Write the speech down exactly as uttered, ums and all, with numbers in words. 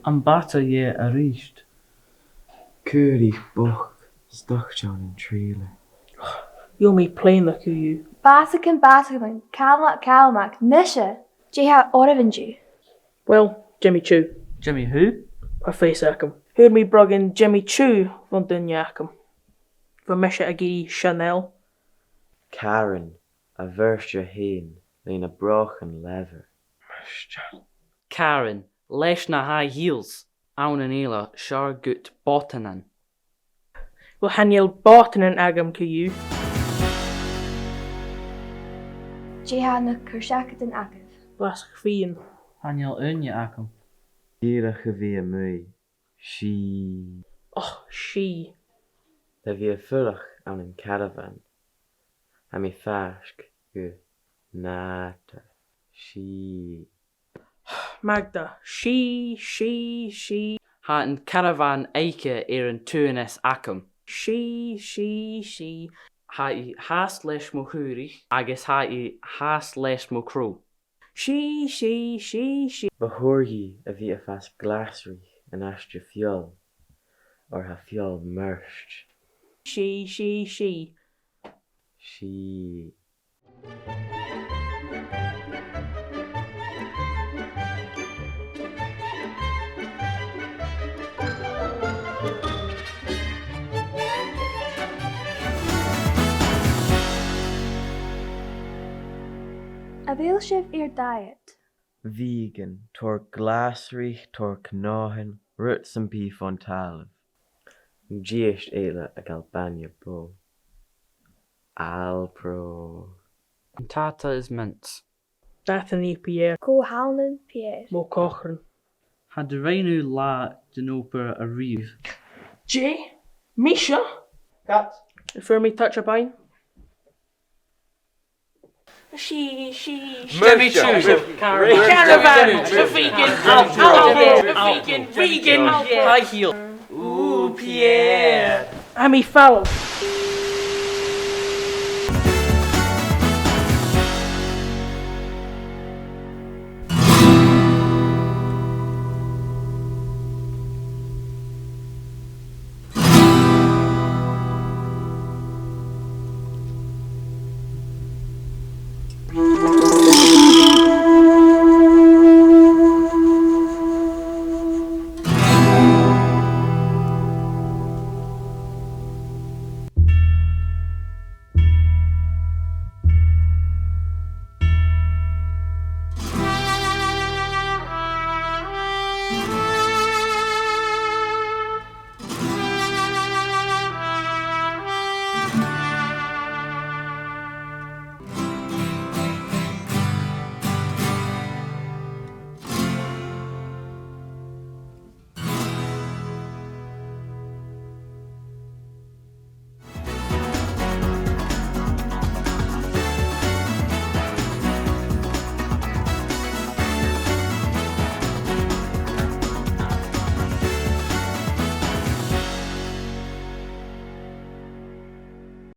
Am bàta dheth a-rithist? Caoraich bochd, stuck down in trailer. Gheibh mi plèanaichean. Bàsaichean, bàsaichean, calmach, calmach, nise. Dè tha oirbh an-diugh? Well, Jimmy Choo. Jimmy who? Tha fios agam. Fhuair mi brògan Jimmy Choo bhon duine agam. Bha mise ag iarraidh Chanel. Karen, a mhurt fhèin, leis na brògan leathair. Karen, leis na high heels, ann an eile, 's fheàrr dhut bòtannan. Well, chan eil bòtannan agam co-dhiù. Dè tha na cur-seachadan agaibh? Blasach fìon. Chan eil ùine agam. Dìreach a bhith a-muigh. Sìth. Och, sìth. Le bhith a' fuireach ann an caravan, tha mi faisg gu nàdar. Sìth. Magda, sìth, sìth, sìth. Tha an caravan agam air an tuathanas agam. Sìth, sìth, sìth. Tha i fhathast leis mo chaoraich, agus tha i fhathast leis mo chrodh. Sìth, sìth, sìth, sìth. Bu chòir dhi a bhith a' fàs glasraich an-dràsta feòil, oir tha feòil murt. Sìth, sìth, sìth. Sìth. A bheil sibh air diet? Vegan, tòrr glasraich, tòrr cnothan, rud sam bith fon talamh. Dithis eile a' gabhail bainne bò. Alpro. An tata is mince. Bethany Pierre. Cò th' ann am Pierre? Mo chòmhradh. Cha do rinn thu latha den obair a-riamh. Dè? Mise? Cat. Fuair mi touch a' bheinn. Sìth, sìth, sìth. Jimmy Choo. Caravan. Vegan. Vegan. High heel. Ooh, Pierre. Am I foul?